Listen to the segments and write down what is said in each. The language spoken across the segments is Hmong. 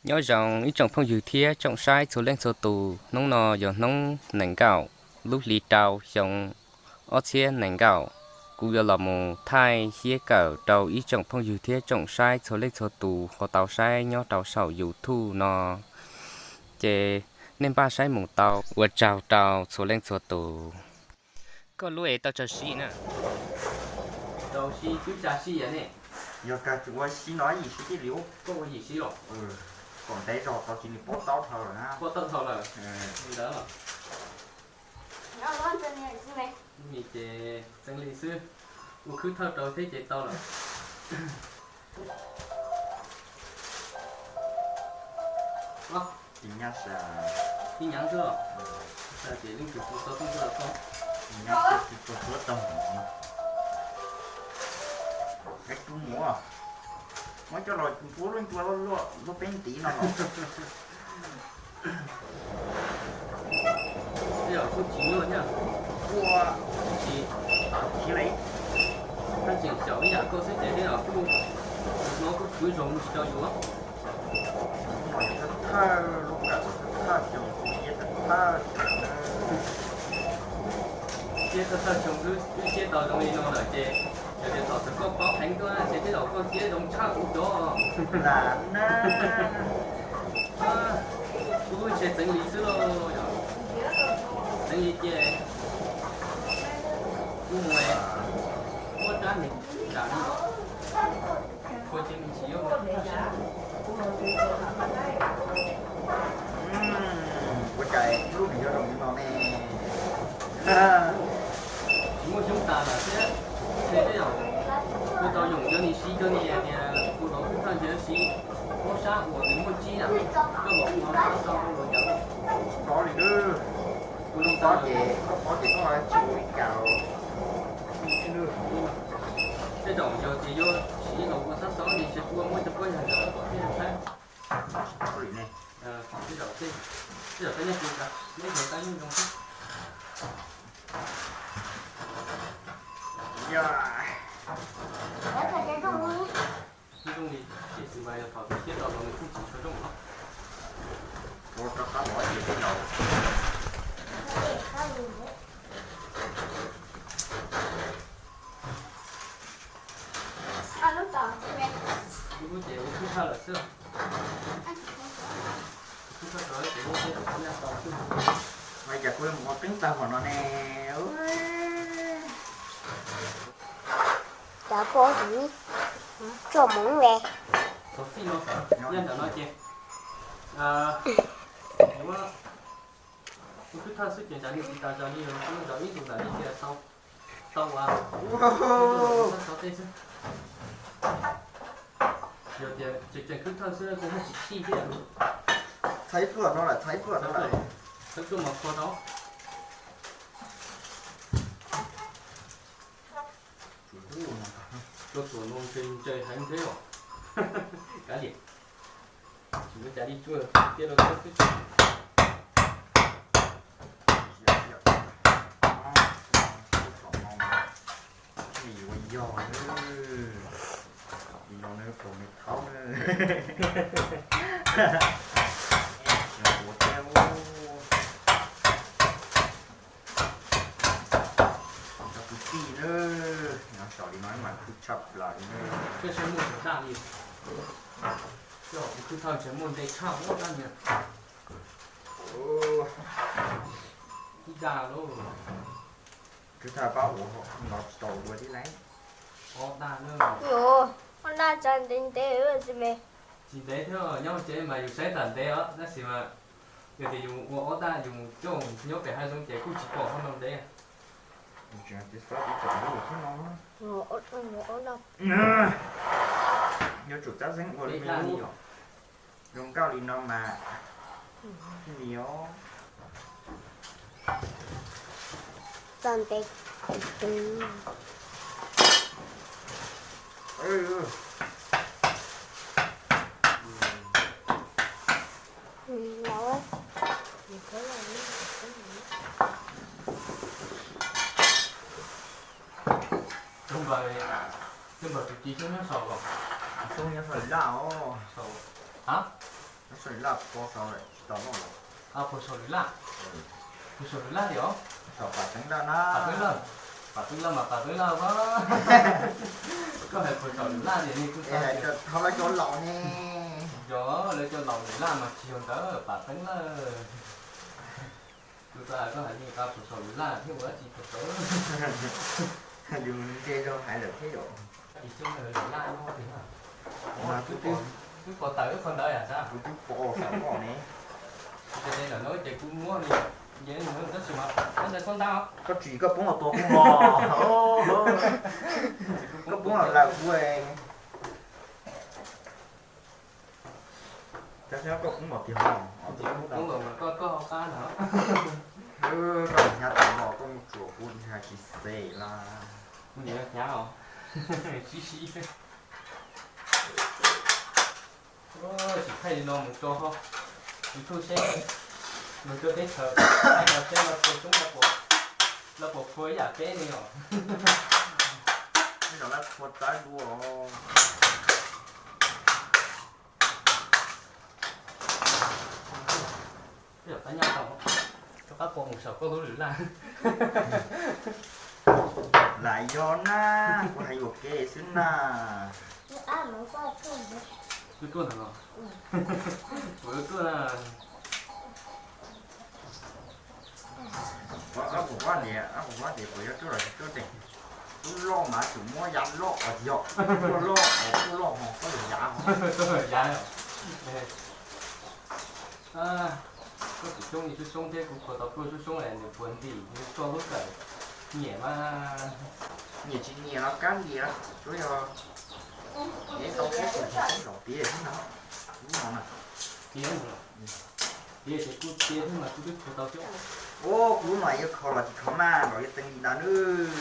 Nyob zoo ib tsoom phooj ywg thiab tsoom saib txhua leej txhua tus, hnub no yog hnub nees nkaum lub hli rau xyoo ob txhiab nees nkaum. Kuv yuav los mus thaij thiab kawm rau ib tsoom phooj ywg thiab tsoom saib txhua leej txhua tus ho tau saib nyob rau saum YouTube no, ces nej npaj saib mus tau. Ua tsaug rau txhua leej txhua tus. Koj lub es tau tsaug sib na. Tau sib twb tsa sib yam ne. Yog kag tsis ua sib no yim sib tij li ub. Koj ua yim sib los? Kom ntev zog tau tsis nws pob taub dhau lawm na. Pob taub dhau lawm. Li ntawd los. Ces txeev li xwb, ua khwb thawj rau thiab ces tau lawm. Ib nyab xwb, ib nyab xwb los. Ces leej twg tus tau txob tau tau. Ib nyab xwb tsis tau txob tau. Kub muab, muab coj los npuab lub ncua luaj luaj peb ntiv no los. Tej zaum kuj tsis nyuaj thiab. Ua, tsis, tsis li. Tab tseem xyaum ib yam koj xwb ces tej zaum kuj, no kuj khwv zoo tsis tau yuav. Lub no yog thawj thawj lub kawm thawj thawj xyoo, kuv ciab thawj thawj xyoo na. Ciab thawj thawj xyoo xwb twb ciab tau zoo li no lawm ces yog tias thaum twg koj paub heev tuaj ces tej zaum koj ciab zoo tshaj kuv cov lam na. Kuv ntshe txeev li xwb lauj, txeev li ces kuv mus muab rab niag dam li, ua ces nws tsis yuav. Ua cas lub nws yuav zoo li no ne? Tsis muaj xyoob tas lawm thiab, ntshe tej zaum kuv tau yoom cov niag siv cov niag tias kuv tau khwb thawj ntshe siv ob sab uas nws muaj tsib yam, coj los ua sab xo rau los yog. Tsis paub li lawm. Kuv tsis paub ces koj paub ces koj tsis ua li cas los. Tej zaum yog tias yuav siv los ua sab xo ces ntshe kuv muab cov pob yawg ntawd kom thiaj li thaib. Tsis paub li ne. Tej zaum, tej zaum peb nyob kuv tas, neb nyob tab nyob zoo xwb. Yog, zoo li tiam sis mas yog thaum twg siab tau los nws kuj tsis tshua zoo os. Ua rov qab los ces tej zaum. Lub lub ces ua khwb thawj lawm xwb. Ua khwb thawj rau ces lub teb kom noj tau xwb. Mas cas kuv mus ua qeeb tag hom no ne. Cov poj tsuam mus ve. Txog txij no, nyob ntawm no ces ua khwb thawj xwb ces nram li tsis tas zog li, zaum ib ntus ntawm li tias tau, tau ua xov tej xwb. Yog tias tseem tseem khwb thawj xwb kuj muaj tsis txhij thiab. Txhawb pluaj no lawm, txhawb pluaj no lawm. Txhawb pluaj mas kho rau. Tsuas tsuas no ntshe ntshe heev thiab os. Kav liam, tsis muaj cas li, tsuas tiab rau txhawb xwb. Ua yog, li no nws kaus me thaub na. Ua thiab. Cov kwv tij na, nyob saum li no mas khwb tshaj plaws li na. Koj saib muaj tseem daj li, koj kuv khwb thawj ntshe muaj nte tshaj ob daj niag. Ib daj lauj. Khwb thawj pab ua no tsis tau ua thiab lauj. Ob daj na. Ob daj tsa ntev ntev tsis me. Tsis ntev thiab, nyob tsev mas yus saib tas ntev os, tab sis mas yog tias yus ua ob daj yus coj nyob pem hav zoov ces kuj tsis pom hauv no ntev. Yuav tsum txab xeeb ua li me ub, zoo nkauj li no mas thiaj li os. Txog ntev twg. Tus npawg, tus npawg tus txiv xyoob nyob saum los? Xyoob nyob saum laj os. Saum, ha? Sau lwm laj, pov sau lwm laj. Pov sau lwm laj li os. Pam Teeb Lawj na. Pam Teeb Lawj. Pam Teeb Lawj mas Pam Teeb Lawj mas. Koj hais pov sau lwm laj tias nej kuj tau. Thov lawv cov laus ne. Yog lawv cov laus lwm laj mas tsis yog ntawd Pam Teeb Lawj. Kuv xav koj hais li pov sau lwm laj thiab ua dab tsi tau tau. Yus nce rau hais lawm thiab yom. Ib co lwm laj nyob tiag. Twb pov tawm ib qho ntawd yam sab. Kuv twb pov saum koj ne. Ces ntawm no ces kuv muab li, tab sis mas koj ntawd koj ntab. Koj tsis koj poob los tua kuv mog. Koj poob los lawm kuv. Cov xyov koj poob los tiag mog. Koj, koj hauv qab no. Koj hnyav tau los koj mus tsuam kuv hais tsis xes las. Kuv nim no hnyav os. Sib sib. Tsis thaij li no mus tso ho YouTube seb, mus rau teb chaws, thaij no seb lawv puas coob, lawv puas phua ib yam peb ne os. Tej zaum lawv phua tawv dua. Tej zaum tab nyob tau, rov qab pov mus saum koj lub lwm laj. Lam yog na, kuv hais yuam kev xwb na. Wb tuaj ntawd los? Kuv wb tuaj na. Ob pus pob niam, ob pus pob tias puas yuav tuaj los tsis tuaj tseem. Lub loj mas tsum muab yav loj os yog, loj loj os, loj loj hos koj lus yav hos. Koj lus yav. Koj tsis xyoob li xyoob xyoob thiab kuv khuas tau pluaj xyoob xyoob es nws puas ntim nws tso lub kawm nyiam mas. Nyiam tsis nyiam los kab ntias, tsuav yog ev tau peb tus xyoob zaum tiav xwb no. Lub no na. Tiav no. Tiav ces kuj tiav thiab mas kuv twb khuas tau xyoob. Ua kuv lub no yuav kho los tsis kho mas los yuav txeev li ntawd nawb.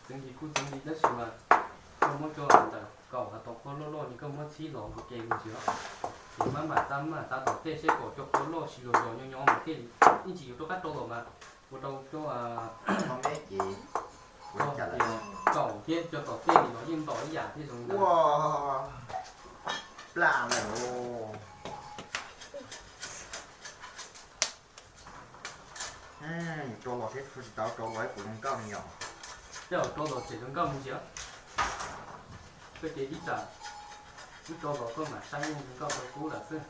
Txeev li kuj txeev li tab sis mas koj muab coj los ntawm kaum hais tau qhov loj loj li koj muab txhib los nkaus ke mus tsis los. Ces maj mam txav maj mam txav tom tej seb kom cov qhov loj sis los zos nyob nyob mas thiaj li ib ntsis yuav rov qab rau los mas ua rau cov kaum thiab cov tom tej li los yeej ntom ib yam thiab zoo li ntawd. Plaj lawm. Yus rau los seb tsis tau rau los ib puas zoo nkauj ne yom. Tej zaum rau los tseem zoo nkauj me ntsis. Koj ces ib tsam wb rau los koj mam saib zoo nkauj rau kuv lawm xwb.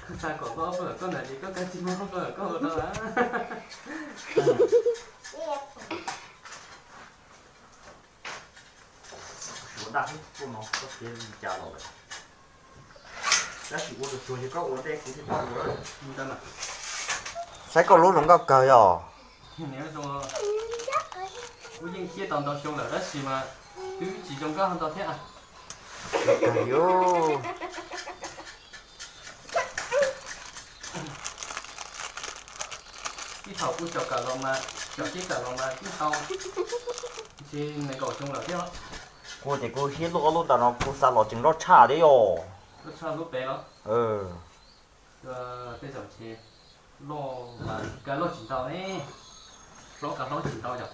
Koj xav kom muaj ob peb lawm koj ntawd ces koj kav tsij muab ob peb lawm koj ua tau lawm. Suav daj thiab tuaj no koj tiav li cas los lawm. Tab sis ua tsuag tsuag ces koj ua ntej kuv thiaj tau ua. Saib koj lub zoo nkauj kawg yog. Kuv yeej siab tau ntau xyoo lawm tab sis mas twb tsis zoo nkauj ntau thiab. Ib thaum kuv xyaum kawm los mas, xyaum siab kawm los mas twb tau ntshe nees nkaum xyoo lawm thiab. Kuv ces kuv siab loj lub ntawm no kuv xav los tseem loj tshaj thiab yom. Loj tshaj lub pem los? Tej zaum ntshe loj mas kav loj tsis ntau ne. Hlob kav hlob tsis ntau yom.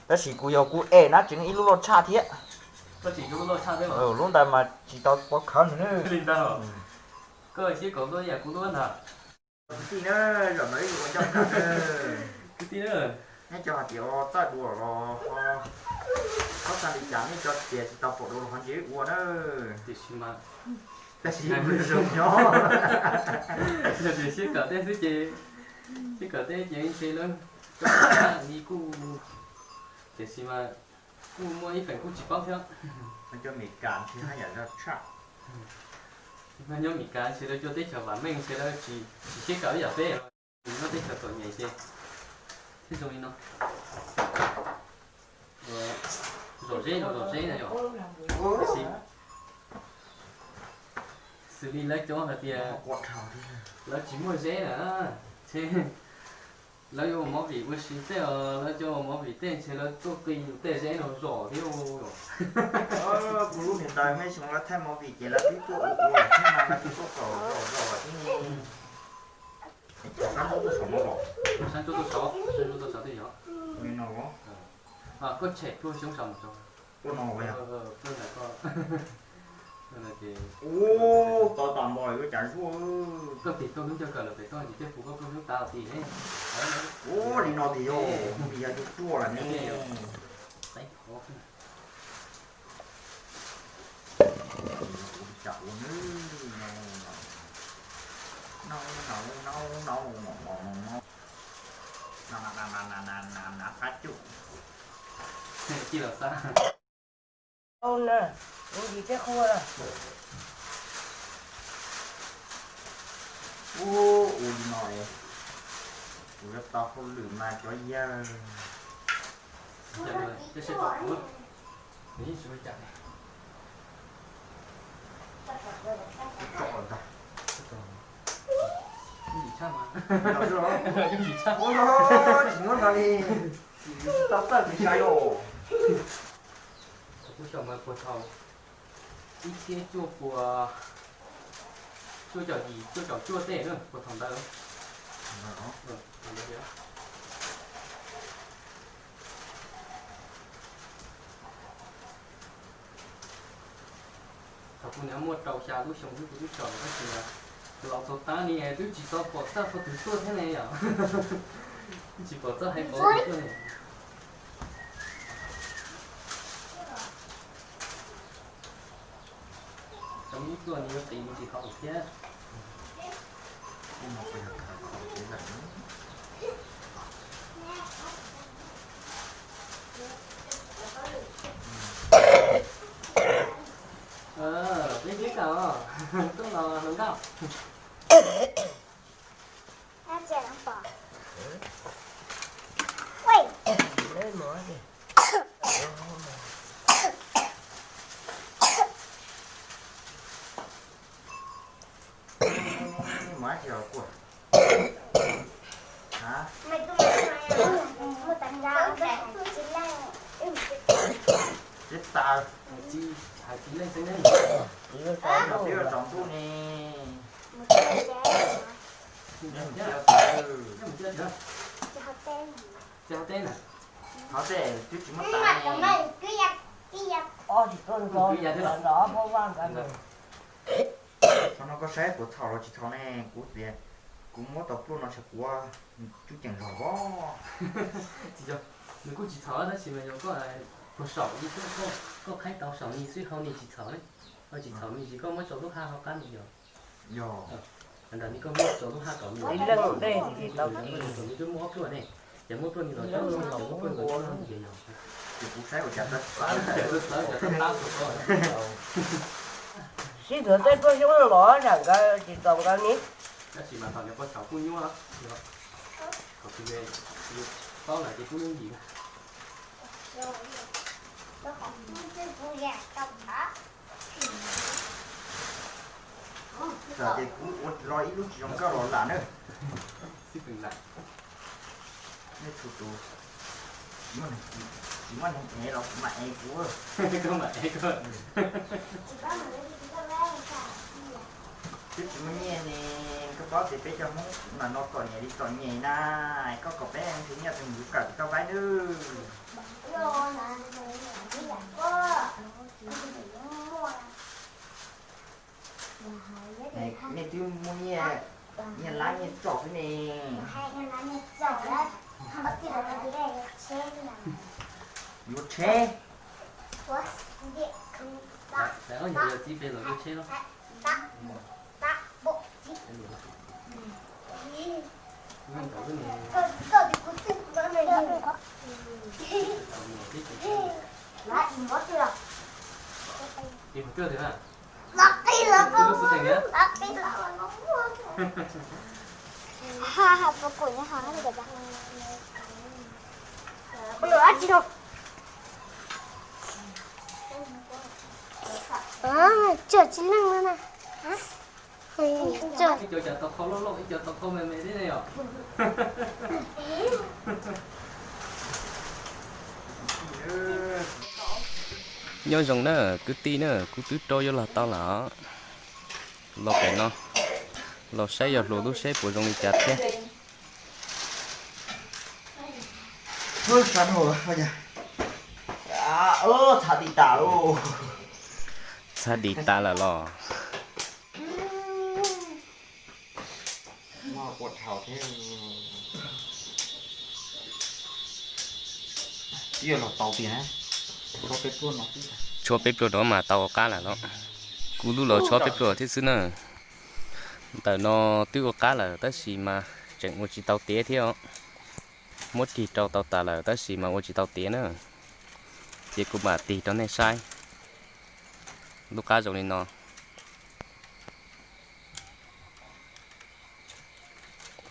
Tab sis kuv yog kuv es na tseem ib lub loj tshaj thiab. Lub ntawd mas tsis tau pov khawv nws ne. Li ntawd. Koj siab kom lub yam kuv lub ntag. Kwv tij na, zaum no ib ua ncauj kawg. Kwv tij na, neb cov hais tias txawj dua los ho, txhob xav li cas, neb cov tias tsis tau pom dua los ho ntsia ua na. Tiam sis mas, tab sis zoo nyob. Yog tias siab kawm tej xwb ces, siab kawm tej ces ntshe lawv cov li kuj, tiam sis mas kuj muaj ib feem kuj tsis paub thiab. Cov Meskas ntshe haj yam zog tshaj. Nyob Meskas ntshe lawv cov teb chaws vam meej ntshe lawv tsis, tsis siab kawm ib yam peb. Nyob teb chaws txom nyem ces thiaj zoo li no. Zom zeb los zom zeb na yom. Xws li lawv cov hais tias lawv tsis muaj zeb na, ntshe lawv yuav ua movie ua si tej os, lawv cov ua movie tej ntshe lawv tuaj qi yus tej zeb no zom thiab. Kuv lub niam tais mej xyoo lawv thaij movie ces lawv twb tuaj ua ua thiab mas lawv twb tuaj kom zom zom thiab ne. Sab ntsub tuaj saum no los? Sab ntsub tuaj saud, sab ntsub tuaj saud twb yog. Li no los? Koj tshem pluag xyoob saud mus rau. Tuaj no los yog? Ub, tau tas npog yuav cas zuaj. Koj tim tuaj hnub coj kawm lawm pem toj ntsis tej puas koj pluag xyoob tas los tim ne. Ub, li no tiag yog, li yog yuav ruaj lawm ne. Ua cas ua nws no, no, no, no, no, no, no, no, na, na, qab cuj. Ci los xab. Ua na, ua yim thiab qhua. Ua, ua li no es kuv yuav tau hauj lwm mas cov yawg. Tsis muab no li, tau txawj tus xyov. Thaum kuv xyaum mas puag thaum ib txhiab cuaj pua cuaj caum yim cuaj caum cuaj tej na, puag thaum ntawd. Thaum kuv niam muaj rau xya lub xyoo xwb kuv twb xyaum, tab sis los txog tav ni twb tsis tau pom txoj qhov twg tuaj thiab ne yom. Twb tsis pom txoj hais qhov twg tuaj ne. Tau ib tuaj nws yuav qiv mus tsis tau thiab. Peb peb kam tuaj los hluas nkauj. Tib tas, hais txiv leej xeeb neeb, txiv los tsaus ntuj ne. Thov tej twb tsis muab tas ne. Qhov no koj saib puas txhaum los tsis txhaum ne, kuv tias kuv muab tau pluaj no sawv kuv cub ceem zog os. Tsis yog, nws kuj tsis txhaum tab sis mas yog koj puag saum li xwb, koj qhaib tau saum ni xwb hauv ni tsis txhaum ne. Koj tsis txhaum ni tsis koj muab tso lub haj hauv qab ni yog. Yog. Ntawm ni koj muab tso lub haj kaum ni. Ib leeg dej tsis tau. Twb muab pluaj ne, ces muab pluaj ni los coj, ces muab pluaj ni los coj no ces yog. Ces kuv saib ua cas tab xav. Sib nthuav tej pluaj xyoob no los tsam nkawd tsis txaus nkawd ni. Tab sis mas thaum niam pog tsaus kuj nyuaj, thaum tus me paub lawm ces kuj yooj yim. Tsam ces kuv ua los ib lub tsis zoo nkauj los lam na. Nej txhua tus tsis muaj neeg ev los kuv mam ev kuv. Koj mam ev koj. Twb tsis muaj nyiaj ne, koj paub tias peb cov Hmoob mas no txom nyem li txom nyem na, koj kom peb nrhiav nyiaj tus mus kawm koj vaib nawb. Nej twb muaj nyiaj, nyiaj lab nyiaj txom xwb ne. Yuav tsheb. Txib peb los yuav tsheb los. Tsawg tsis leej no na. Ib co cas tau qhau loj loj, ib co tau qhau me me thiab ne yom. Nyob zoo na kwv tij na, kuv twb rau yuav los tau lawm. Los pem no, los saib yawg hluas lub seb puas zoo li cas thiab. Txhab di tas lawm los. Tshuav peb pluag no mas tau ua qab lawm los. Kuv lub los tshuav peb pluag thiab xwb na. Ntawm no twb ua qab lawm tab sis mas tseem ua tsis tau tiav thiab os. Muab rig rau tau tas lawm tab sis mas ua tsis tau tiav na. Ces kuv mam tig rau nej saib. Lub qab zoo li no.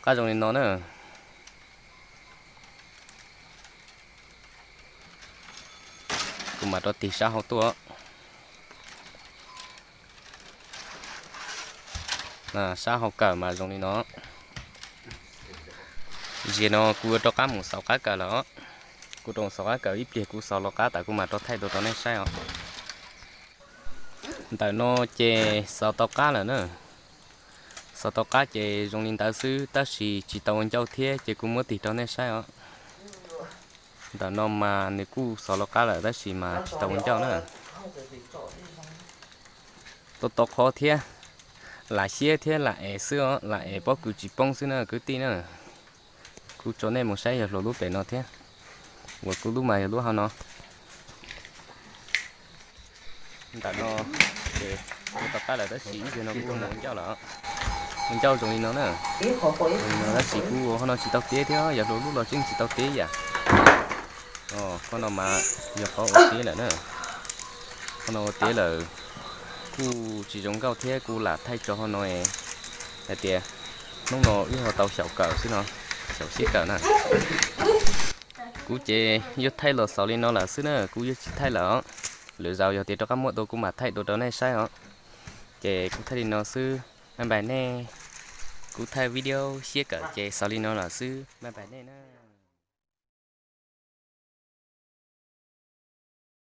Qab zoo li no na. Kuv mam rov tig sab hauv tuaj. Sab hauv kawm mas zoo li no. Ziag no kuv yuav rov qab mus xauv qab kawm lawm os. Kuv rov xauv qab kawm ib pliag kuv xauv los qab tas kuv mam rov thaij dua rau nej saib os. Ntawm no ces xauv tau qab lawm na. Xauv tau qab ces zoo li ntawd xwb tab sis tsis tau ua ncauj thiab ces kuv muab tig rau nej saib os. Ntawm no mas nws kuj xauv los qab lawm tab sis mas tsis tau ua ncauj na. Tau tau qhov thiab, lam siab thiab lam ev xwb os, lam ev pob kws tsis poob xwb na kwv tij na. Kuv tso nej mus saib yawg hluas lub pem no thiab, uas kuv lub mas yog lub hauv no. Ntawm no ces kuv tau qab lawm tab sis ib zaug no kuv ua ncauj lawm. Ua ncauj zoo li no na. Zoo li no tab sis kuv ua qhov no tsis tau tiav thiab, yawg hluas lub los tseem tsis tau tiav yam. Qhov no mas yog qhov ua tiav lawm na. Qhov no ua tiav lawm kuj tsis zoo nkauj thiab kuv lam thaij tso qhov no hais tias hnub no wb ho tau xyaum kawm xwb no, xyaum sib kawm na. Kuv ces yuav thaij los xaus li no lawm xwb na, kuv yuav tsis thaij lawm os. Lwm zaus yog tias rov qab muaj dua kuv mam thaij dua rau nej saib os. Ces kuv thaij li no xwb, bye bye nej. Kuv thaij video sib kawm ces xaus li no lawm xwb, bye bye nej na.